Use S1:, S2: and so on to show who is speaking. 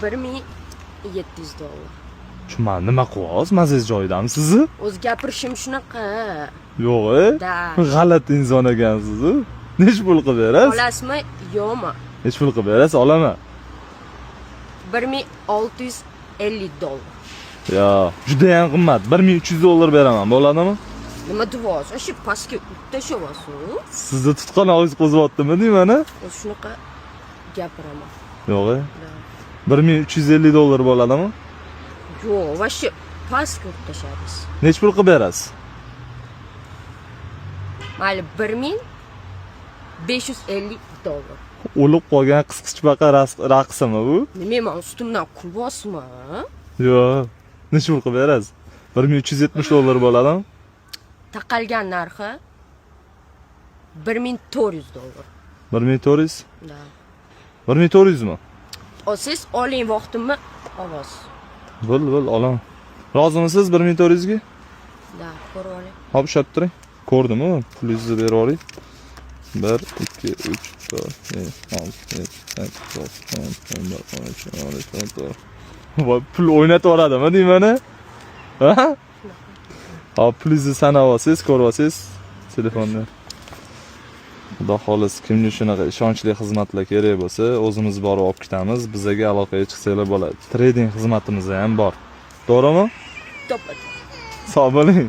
S1: 1700 dollar.
S2: Tushunmadim, nima qilyapsiz? Mazangiz joyidami sizni?
S1: O'zi gapirishim shunaqa.
S2: Yo'q, e?
S1: Да.
S2: G'alati inson ekansiz. Nechi pul qilib berasiz?
S1: Olasizmi, yo'qmi?
S2: Nechi pul qilib berasiz? Olaman.
S1: 1650 dollar.
S2: Yo, judayam qimmat. 1300 dollar beraman, bo'ladimi?
S1: Nima deyapsiz? Shu pastga tashyapsiz.
S2: Sizni tutqanog'ingiz qo'zyaptimi deyman, a?
S1: O'zi shunaqa gapiraman.
S2: Yo'q, e?
S1: Да.
S2: 1350 dollar bo'ladimi?
S1: Yo'q, вообще pastga urib tashladingiz.
S2: Nechi pul qilib berasiz?
S1: Mayli, 1550 dollar.
S2: O'lib qolgan qisqichbaqa raqsimi bu?
S1: Nima, man ustimdan kulyapsizmi?
S2: Yo'q. Nechi pul qilib berasiz? 1370 dollar bo'ladimi?
S1: Taqalgan narxi 1400 dollar.
S2: 1400?
S1: Да.
S2: 1400 mi?
S1: Olsangiz oling, vaqtimni ovoz.
S2: Bo'l, bo'l, olaman. Rozimisiz 1400 ga?
S1: Да, ko'rib oling.
S2: Hop, ushlab turing. Ko'rdimi? Pulingizni berib oling. 1 2 3 4 5 6 7 8 9 10 11 12 13 14. Voy, pul o'ynatib yuboradimi deyman, ha? Hop, pulingizni sanab olsangiz, ko'rib olsangiz telefonda. Xudo xohlasa, kimga shunaqa ishonchli xizmatlar kerak bo'lsa, o'zimiz borib olib ketamiz. Bizaga aloqaga chiqsanglar bo'ladi. Trading xizmatimiz ham bor. To'g'rimi?
S1: Topadi.
S2: Sog' bo'ling.